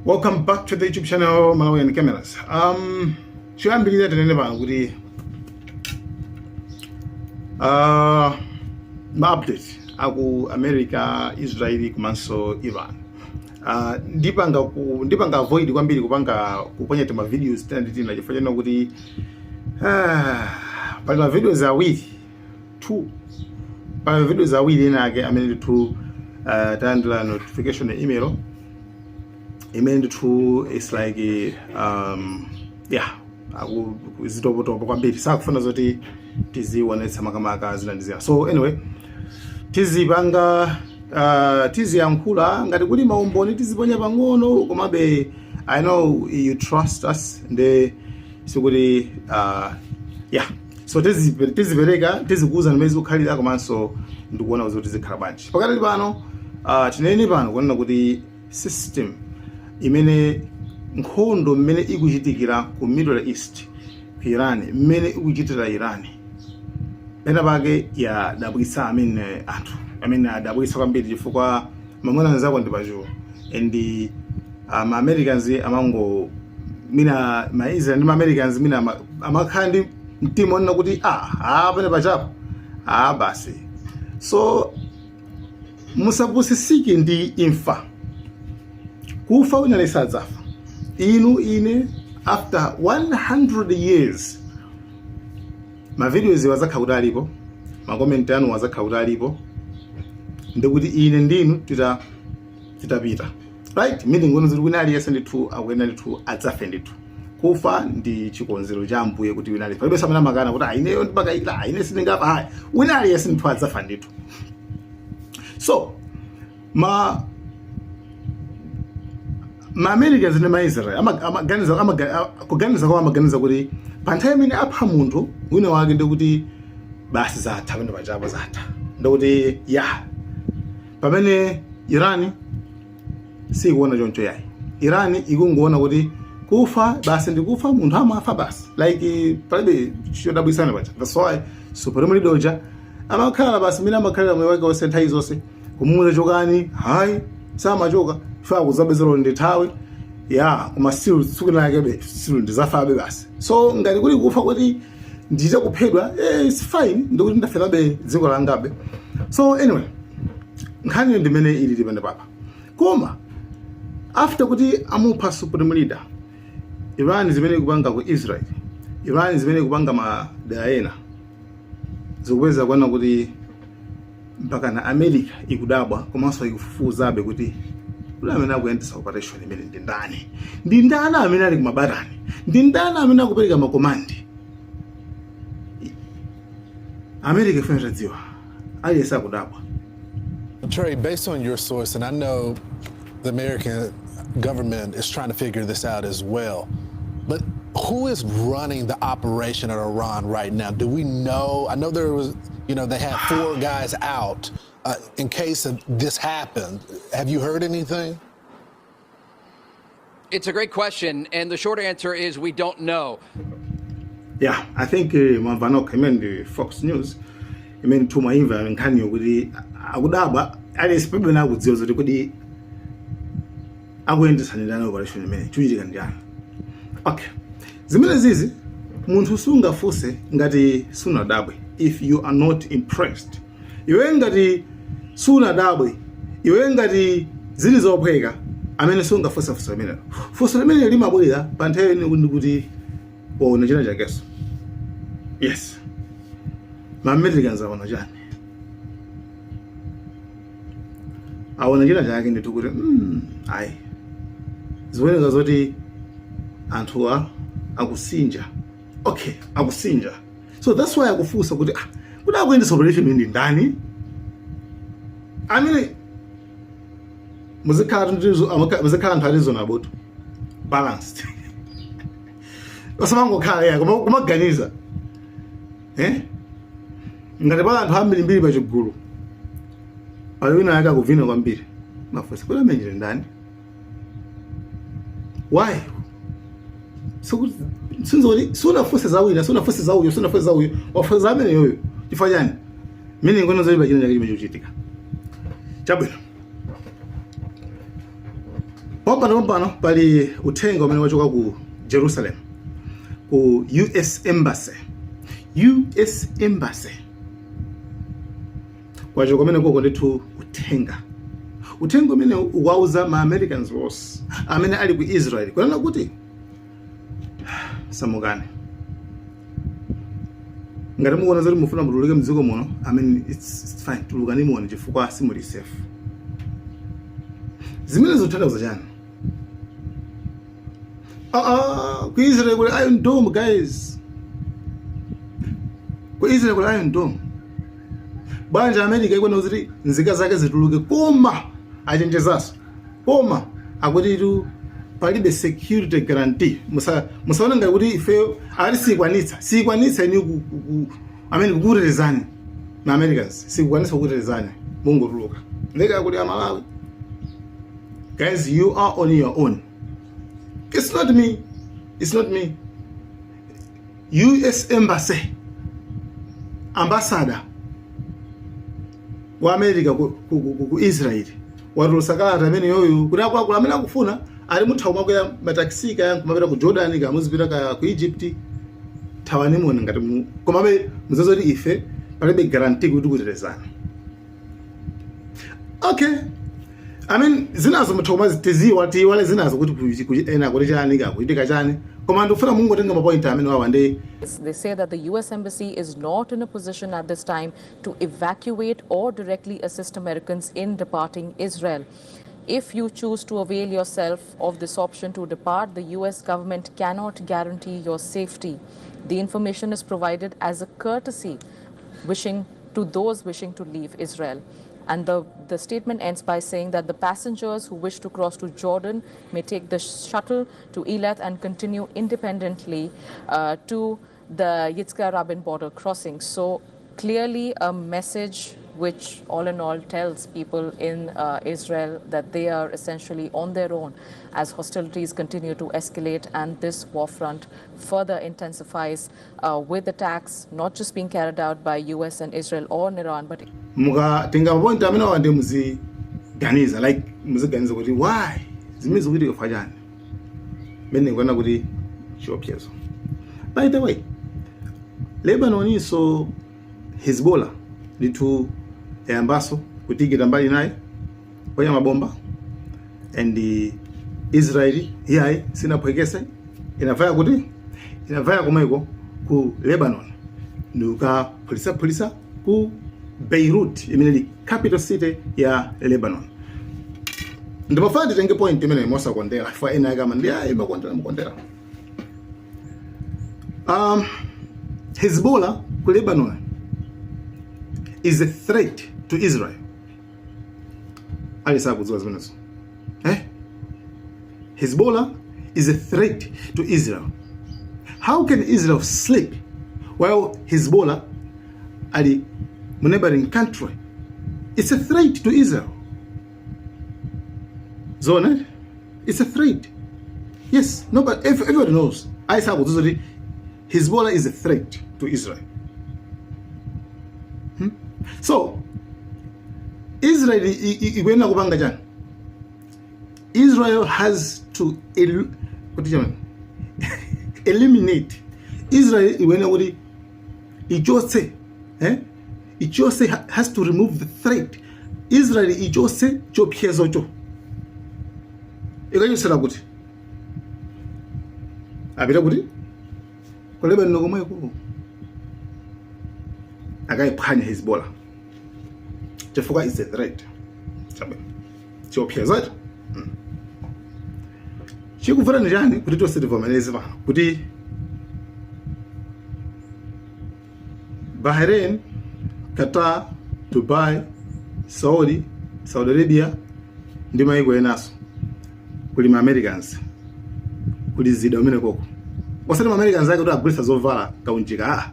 Welcome back to the YouTube channel Malawian Cameras. Choyambirira tinene pano kuti ma update aku America, Israel komanso Iran. Ndipanga avoid kwambiri kupanga kuponya tima videos tina ndi tina chifukwa chonena kuti pali ma videos awiri two pali ma videos awiri ena ake amene ndithu talandira notification email imene ndithu it's like yeah, zitopotopo kwambiri, sakufuna zoti tizionetsa makamaka zina ndi zina. So anyway, tizipanga tiziyankhula ngati kuli maumboni, tiziponya pang'ono, komabe I know you trust us, nde sikuti yeah, so tizipereka, tizikuuza mmene zikukhalira komanso ndikuona kuti zikhala bwanji. Pakatali pano tinene pano kunena kuti system imene nkhondo mmene ikuchitikira ku Middle East, ku Iran, mmene ikuchitira Iran, pena pake yadabwitsa amene anthu amene adabwitsa kwambiri, chifukwa mamuna anzako ndi pachuwa and ma Americans amango mina ma Israel ndi ma Americans mina amakhala ndi mtima onena kuti pene pachapo basi. So musapusisike ndi imfa. Kufa wina aliyense adzafa. Inu, ine, after 100 years ma videos wazakhala kuti alipo, ma comment anu wazakhala kuti alipo, ndikuti ine ndinu titapita, right? Meaning ngono ziri wina aliyense ndithu akuyenda ndithu adzafe ndithu. Kufa ndi chikonzero cha Ambuye kuti wina aliyense, palibe amene amakana kuti ineyo ndipakayikira, ine sindingafa. Hayi, wina aliyense ndithu adzafa ndithu. So ma Americans ndi ma Israel amaganiza, kuganiza kwawo amaganiza kuti pa nthawi imene apha munthu wina wake ndikuti basi zatha, pamene pachapo zatha, ndikuti ya pamene Iran sikuona choncho yayi. Iran ikungoona kuti kufa basi ndikufa, munthu amafa basi, like palibe chodabwisana pacha. That's why supreme leader uja amakhala basi mmene amakhalira moyo wake wonse, nthawi zonse kumuuza chokani, hayi, samachoka fa kuzabezero ndi nthawi ya koma still tsiku lakebe still ndizafabe basi. So ngati kuli kufa kuti ndichite kuphedwa, it's fine, ndikuti ndaferabe dziko langabe. So anyway, nkhani ndimene ilili pano papa. Koma after kuti amupha supreme leader, Iran zimene ikupanga ku Israel, Iran zimene ikupanga madera ena, zikupeza kuona kuti mpaka na America ikudabwa komanso ikufufuzabe kuti ule amene akuyendetsa operation imene ndi ndani, ndi ndani amene ali kumabatani, ndi ndani amene akupereka ma command. America ifuna itadziwa, aliyense akudabwa. Trey, based on your source, and I know the American government is trying to figure this out as well, but who is running the operation at Iran right now? Do we know? I know there was, they had four guys out in case of this happened. Have you heard anything? It's a great question, and the short answer is we don't know. Yeah, I think mwamva nokha, imene ndi Fox News imene tumaimva nkhani yokuti akudabwa, aliyense pabwino akudziwa zoti kodi akuyendetsa ndani operation imene chikuchitika ndani. Okay, zimene zizi munthu sungafunse ngati sunadabwe. If you are not impressed, iwe ngati sunadabwe, iwe ngati zili zophweka, amene sungafunse funso limenelo. Funso limene limabwera pa nthawi imene ndi kuti waona china chakenso. Yes, ma Americans aona chani? Aona china chake ndithu kuti ayi, zikuoneka zoti anthuwa akusinja. Okay, akusinja, so that's why akufunsa kuti kuti akuyendetsa operation ndi ndani amene muzikhala muzikhala anthu reasonable, balanced, osamangokhala ya kumaganiza, eh? Ngati pala anthu ambirimbiri pachigulu, pali wina ake akuvina kwambiri, mafunsa kuti amene ndi ndani? Why? Sinzoti sunafunse za wina, sunafunse za uyo, sunafunse za uyo, wafunsa za amene yoyo chifukwa chani? Mene ngono zoli pachina chake chimene chikuchitika. Chabwino, Pompano pompano pali uthenga umene wachoka ku Jerusalem, ku US Embassy. US Embassy kwachoka kumene koko ndithu uthenga. Uthenga umene ukuwauza ma Americans onse amene ali ku Israel kunena kuti samukani. Ngati mukuona zoti mufuna mutuluke mdziko muno, I mean, it's fine, tulukani muone chifukwa simuli safe. Zimene zikutanthauza chani? Ah, ah, ku Israel kuli Iron Dome, guys. Ku Israel kuli Iron Dome. Bwanji America ikuona kuti nzika zake zituluke, koma achenjezaso, koma akuti tu palibe security guarantee. Musaone ngati kuti ifeyo ali sikwanitsa ini amene kukutetezani ma Americans, sikukwanitsa kukutetezani mungotuluka. Ndeka kuti Amalawi, guys, you are on your own. It's not me, it's not me. US Embassy, ambassador wa America ku Israel watulutsa kalata imene yoyo kuti akuluakulu amene akufuna ali mutha kumakwera mataxi, kaya kumapita ku Jordan, kaya muzipita kaya ku Egypt, thawani muone ngati mu komabe muzaza kuti ife palibe guarantee kuti kutetezana. Okay, I mean, zinazo mutha kumazitiziwa, tiwale zinazo kuti ena kuti chani kakuchitika chani, koma ndikufuna mungotenga mapoint amene wawa ndi They say that the U.S. Embassy is not in a position at this time to evacuate or directly assist Americans in departing Israel. If you choose to avail yourself of this option to depart, the U.S. government cannot guarantee your safety. The information is provided as a courtesy wishing to those wishing to leave Israel. And the statement ends by saying that the passengers who wish to cross to Jordan may take the shuttle to Eilat and continue independently to the Yitzhak Rabin border crossing. So clearly a message which all in all tells people in Israel that they are essentially on their own as hostilities continue to escalate and this war front further intensifies with attacks not just being carried out by US and Israel or Iran, but Mukatenga mapoint amene awa ndi muziganiza, like muziganiza kuti why zimene zikuchitika chifukwa chani, mene kuona kuti chiopsezo. By the way, Lebanon inso Hezbollah ndithu yayambaso kutikita mbali naye ponya mabomba, and Israel iyayi sinaphwekese, inavaya kuti inavaya komweko ku Lebanon ndikukaphulitsaphulitsa ku Beirut imene ili capital city ya Lebanon. Ndimafuna nditenge point imene mosakondera chifukwa ena akama ndi ayi makondera mukondera. Hezbollah ku Lebanon is a threat to Israel. Ali sakudziwa zimenezo, eh? Hezbollah is a threat to Israel. How can Israel sleep while Hezbollah ali mu neighboring country? It's a threat to Israel. Zona, it's a threat. Yes, no, but everybody knows. I sakudziwa kuti Hezbollah is a threat to Israel. So Israel ikuyenera kupanga chani? Israel has to kuti chani? Eliminate. Israel ikuyenera kuti ichotse, eh? Ichotse, has to remove the threat. Israel ichotse chiopsezocho. Ikachotsera kuti apita kuti ku Lebanon komweko akayiphwanya Hezbollah chifukwa is a threat. Chabe chiopsezocho. Chikuvuta ni chani kuti tonse tivomereze pano kuti Bahrain, Qatar, Dubai, Saudi Arabia ndi maiko enaso kuli ma Americans, kuli zida umene koko, osati ma Americans ake kuti agulitsa zovala kaunjika, aa,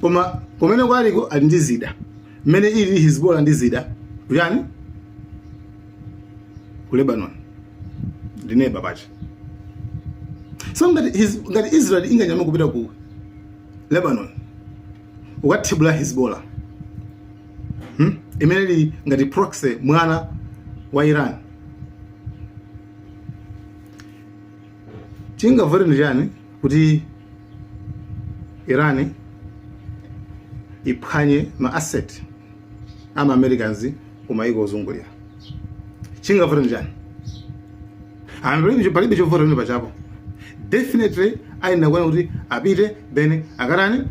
koma kumene kwaliko ali ndi zida mmene ili Hezbollah ndi zida kuyani ku Lebanon ndi neighbor pacha. So ngati Israel inganyama kupita ku Lebanon ukathibula Hezbollah, Imene ili ngati proxy mwana wa Iran. Chingavute ndi chani kuti Iran iphwanye ma asset ama Americans kumayiko ozungulira? Chingavute ndi chani? Anthu palibe chovuta pamene pachapo. Definitely ayenera kuona kuti apite, then akatani,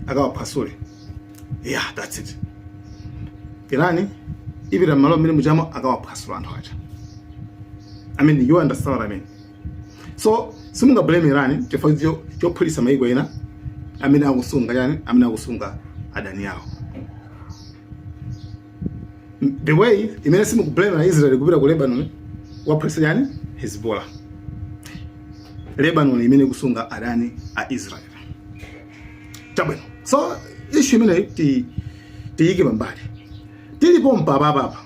akawaphwasule. Yeah, that's it. Iran ipita mmalo mmene muchamo, akawaphwasula anthu aja. I mean, you understand what I mean? So simunga blame Iran chifukwa chophulitsa mayiko ena amene akusunga chani, amene akusunga adani awo, the way imene simukublame na Israel kupita ku Lebanon waphulitsa chani, Hezbollah. Lebanon imene ikusunga adani a Israel. Chabwino, so issue imeneyi tiyike pambali. Tilipo mpapapapa,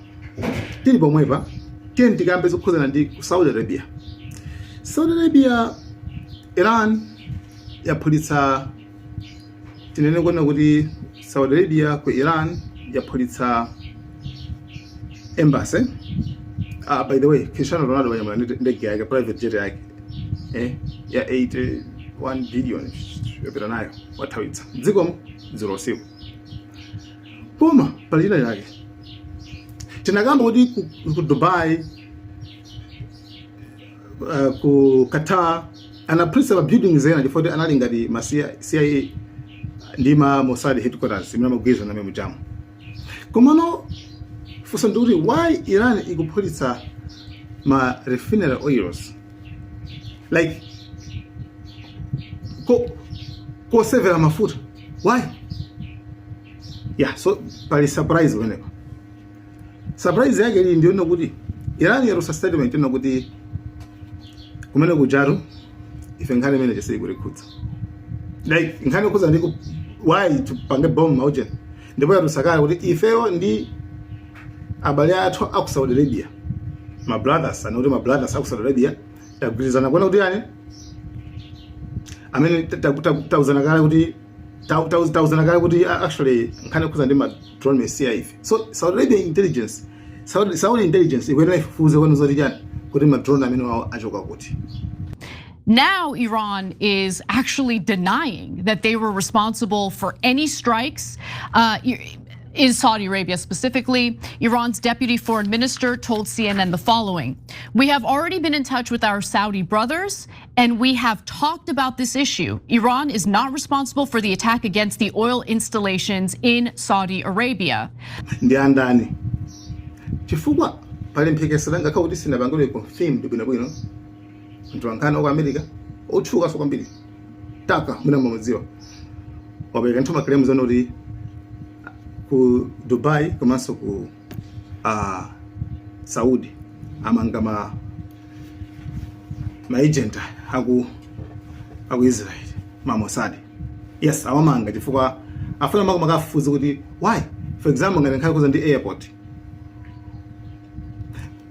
tili pomwepa, tiye tikambe zokhuzana ndi ku Saudi Arabia. Saudi Arabia, Iran yaphulitsa, tinene kuona kuti Saudi Arabia ku Iran yaphulitsa embassy. By the way, Cristiano Ronaldo wanyamula ndege yake, private jet yake ya 81 billion, yapita nayo, wathawitsa dzikomo dzulo usiku. Koma pali china chake tinakamba kuti ku Dubai, ku Qatar anaphulitsa ma buildings ena chifukwa kuti anali ngati ma CIA ndi ma Mossad headquarters imene amagwirizana nayo mujamu. Komano funso ndikuti, why Iran ikuphulitsa ma refinery oils, like kosevera mafuta? Why? Yeah, so pali surprise pamenepo. Surprise yake ili ndiona kuti Iran yarusa statement ino kuti kumene kujatu ife nkhani imene tisikulikhudza, like nkhani yokhudza ndi why tipange bomb maujeni. Ndipo yarusa kale kuti ifeyo ndi abale athu aku Saudi Arabia, ma brothers, anoti ma brothers aku Saudi Arabia, tagwirizana kuona kuti yani amene tauzana kale kuti tauzana kale kuti actually nkhani yokhudza ndi ma drone mesiya ife. So Saudi Arabia intelligence, Saudi intelligence ikuyenera ifufuze kwanu zoti chani, kuti ma drone amene wawo achoka kuti. Now, Iran is actually denying that they were responsible for any strikes in Saudi Arabia specifically. Iran's deputy foreign minister told CNN the following: "We have already been in touch with our Saudi brothers and we have talked about this issue. Iran is not responsible for the attack against the oil installations in Saudi Arabia." Ndi andani? Chifukwa pali mphekesera, ngakhale kuti sinapangidwe confirmed bwinobwino, mtolankhani wa ku America otchukanso kwambiri, Tucker, mwina mumamudziwa, wapereka nthu ma claims zanu kuti ku Dubai komanso ku Saudi amanga ma agent aku Israel, ma Mossad. Yes, awamanga chifukwa afuna mako makafufuza kuti why, for example, ngati nkhani kuza ndi airport,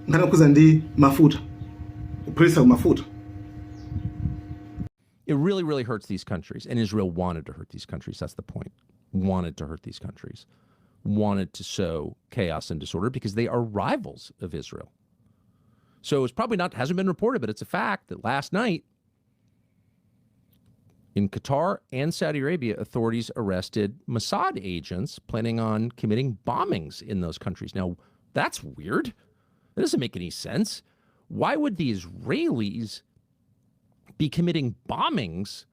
nkhani kuza ndi mafuta, kuphulitsa ku mafuta. It really, really hurts these countries. And Israel wanted to hurt these countries. That's the point. Wanted to hurt these countries. Wanted to sow chaos and disorder because they are rivals of Israel. So it's probably not, hasn't been reported, but it's a fact that last night in Qatar and Saudi Arabia, authorities arrested Mossad agents planning on committing bombings in those countries. Now, that's weird. That doesn't make any sense. Why would the Israelis be committing bombings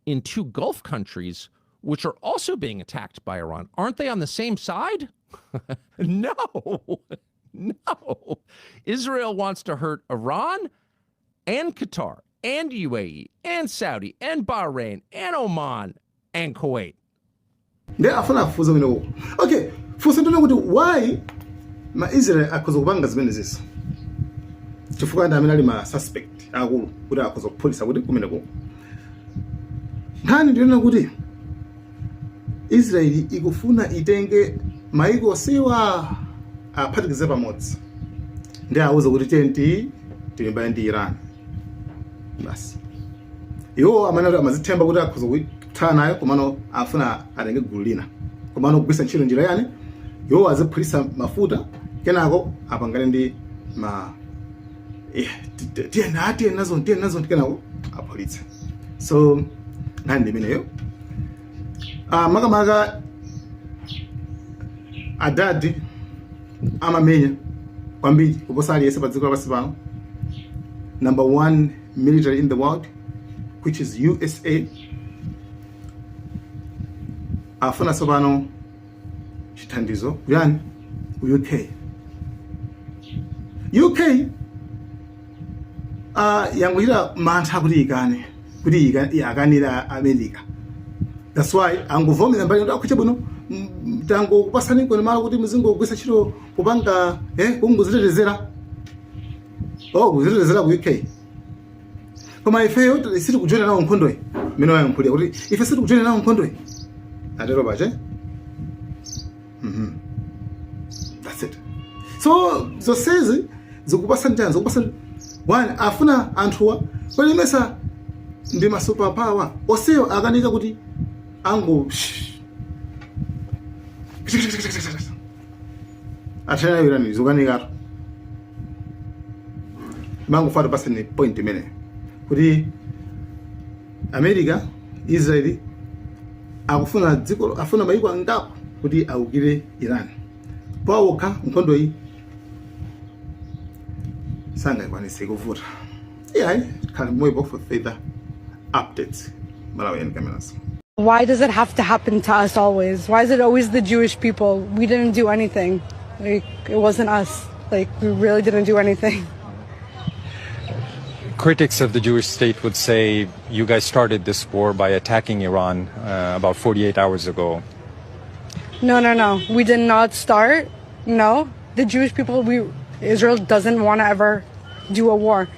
in two Gulf countries, which are also being attacked by Iran? Aren't they on the same side? No, no. Israel wants to hurt Iran and Qatar and UAE and Saudi and Bahrain and Oman and Kuwait. Ndi afuna afufuze kumeneko. Okay, funso ndino kuti why ma Israel akhoza kupanga zimene ziso? Chifukwa ndi amene ali ma suspect akulu kuti akhoza kuphulitsa kuti kumeneko. Nkhani ndiyona kuti Israeli ikufuna itenge maiko osiwa, aphatikize pamodzi ndi awuze kuti tenti tilimbane ndi Iran basi. Iwo amene amazithemba kuti akhoza kuthana nayo, komano afuna atenge gulu lina, komano kugwiritsa ntchito njira yani, iwo aziphulitsa mafuta, kenako apangane ndi ma Tiyena, tiye nazo, tiye nazo, kenako aphulitse. So nkhani ndi imeneyo. Ah, makamaka adadi amamenya kwambiri kuposa aliyense pa dziko lapansi pano, number one military in the world, which is USA, afuna tsopano chithandizo kuyani? Ku UK. UK yangochita mantha kuti ikane, kuti akanira America. That's why anguvomera mbali kuti akuche bwino, tangokupasani kweni malo kuti muzingogwisa ntchito kupanga kungozitetezera, oh, kuzitetezera ku UK, koma ifeyo sitikujoina nawo nkhondoyi. Mmene wayankhulira kuti ife sitikujoina nawo nkhondoyi, atero pache. That's it. So zonsezi zikupasa njani? Zikupasa one, afuna anthuwa kulemesa ndi ma super power onsewo akanika kuti ango athana Iran, zikukanikatu. Mangofuna paseni point imene kuti America, Israeli akufuna dziko, afuna mayiko angapo kuti awukire Iran. Pawokha nkhondo iyi sangayikwanise, kuvuta. Iyayi, khali pomwepo for further updates. Malawi Cameras. Why does it have to happen to us always? Why is it always the Jewish people? We didn't do anything. Like, it wasn't us. Like, we really didn't do anything. Critics of the Jewish state would say you guys started this war by attacking Iran about 48 hours ago. No. We did not start. No. The Jewish people, Israel doesn't want to ever do a war.